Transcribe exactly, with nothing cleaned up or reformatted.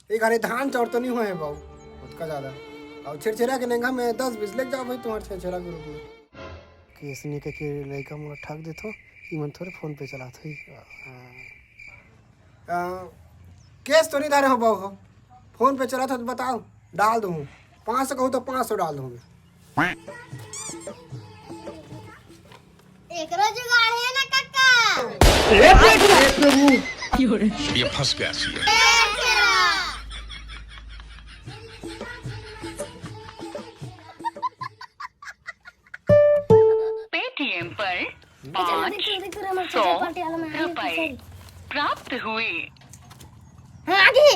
ए घरे धान चाउर तो नहीं होए हे बाऊ, ओतका ज्यादा। अउ छेरछेरा के नेंगा में दस बीस लेके जाओ भाई, तुम्हारे छेरछेरा के रूप में। केसनी के, के लइका मोला ठग देथो, इमन थोड़े फोन पे चलात होई। हाँ, केस तो नहीं धरे हो बाऊ हो, फोन पे चलात हो तो बताओ, डाल दूँ। पाँच सौ कहूँ तो पाँच सौ डाल दूँ। एकरो जुगाड़ है ना काका। ये फंस गया सी। पेटीएम पर पाँच सौ रुपए प्राप्त हुए। हाँ, आगे।